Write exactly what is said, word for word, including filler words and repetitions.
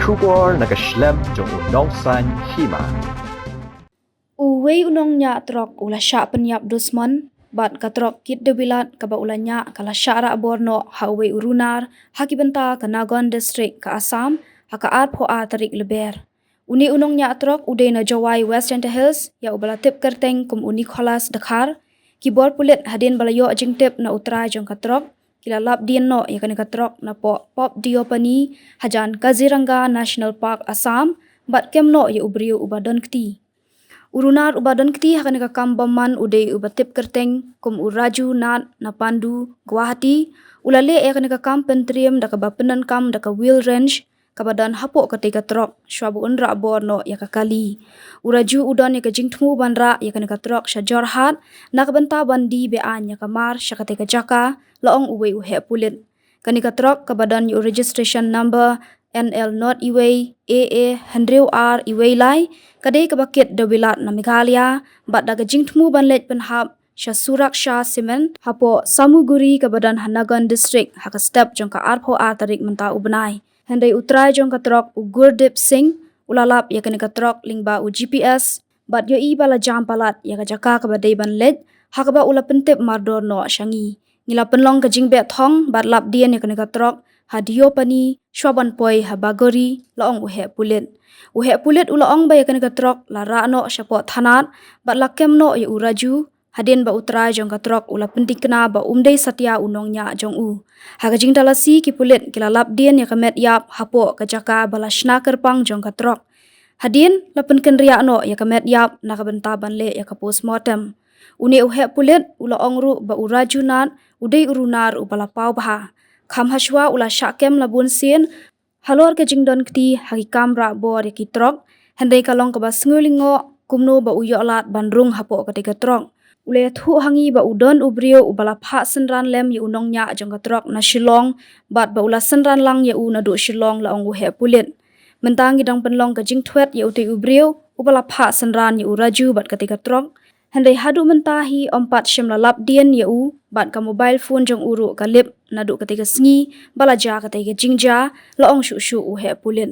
Khubor na ka shlem jong u nongsan hima. Uwei u nongñiah trok u la shah pynïap dusmon bad ka trok kit da bilat kaba u la ñiah ka la shah rah bor noh ha uwei u runar ha ki bynta ka Nagaon District ka Assam ha ka arphew ar tarik Lber. Une u nongñiah trok u dei na Jowai West Jaintia Hills, ïa uba la tip kyrteng kum u Nicholas Dkhar. Ki bor pulit hadien ba la ïoh jingtip na u trai jong ka trok, ki la lap dien noh ïa kane ka trok napoh Pop Deopani hajan Kaziranga National Park Assam bad kem noh ïa u briew uba don kti. U runar uba don kti ha kane ka kam bymman u dei uba tip kyrteng kum u Raju Nath na Pandu, Guwahati. U la leh ïa kane ka kam pyntriem da kaba pyndonkam da ka wheel wrench kaba don hapoh katei ka trok shuwa ba un rah bor noh ïa ka kali. U Raju u don ïa ka jingthmu ban rah ïa kane ka trok sha Jorhat na ka bynta ban die be-aiñ ïa ka mar sha katei ka jaka, la ong uwei u heh pulit. Kane ka trok kaba don ïa u registration number N L not iwei A A hynriew ar iwei lai, ka dei kaba kit da bilat na Meghalaya bad da ka jingthmu ban leit pynhap sha Suraksha Cement hapoh Samuguri kaba don ha Nagaon District ha ka step jong ka arphew ar tarik mynta u bnai. Hynrei u trai jong ka trok u Gurdip Singh u la lap ïa kane ka trok lyngba u G P S bad ïohi ba la jam palat ïa ka jaka kaba dei ban leit, ha kaba u la pyntip mardor noh sha ngi. Ngi la pynlong ka jingbeh thong bad lap dien ïa kane ka trok ha Deopani shuwa ban poi ha Bagori, la ong u heh pulit. U heh pulit u la ong ba ïa kane ka trok la rah noh shapoh thanat bad la kem noh ïa u Raju, hadien ba u trai jong ka trok u la pyntikna ba um dei satia u nongñiah jong u. Ha ka jingtalasi ki pulit ki la lap dien ïa ka met ïap hapoh ka jaka ba la shna kyrpang jong ka trok. Hadien la pynkynriah noh ïa ka met ïap na ka bynta ban leh ïa ka postmortem. Une u heh pulit u la ong ruh ba u Raju Nath u dei u runar uba la paw bha. Kham hashwa u la shah kem la bun sien halor ka jingdon kti ha ki kam rah bor ïa ki trok, hynrei ka long kaba sngewlyngngoh kumno ba u ïoh lad ban rung hapoh katei ka trok. U la ïathuh ha ngi ba u don u briew uba la phah synran lem ïa u nongñiah jong ka trok na Shillong bad ba u la synran lang ïa u naduh Shillong, la ong u heh pulit. Mynta ngi dang pynlong ka jingthwet ïa utei u briew uba la phah synran ïa u Raju bad katei ka trok. Hynrei haduh mynta hi ym pat shym la lap dien ïa u bad ka mobile phone jong u ruh ka lip naduh katei ka sngi ba la jia katei ka jingjia, la ong shuh shuh u heh pulit.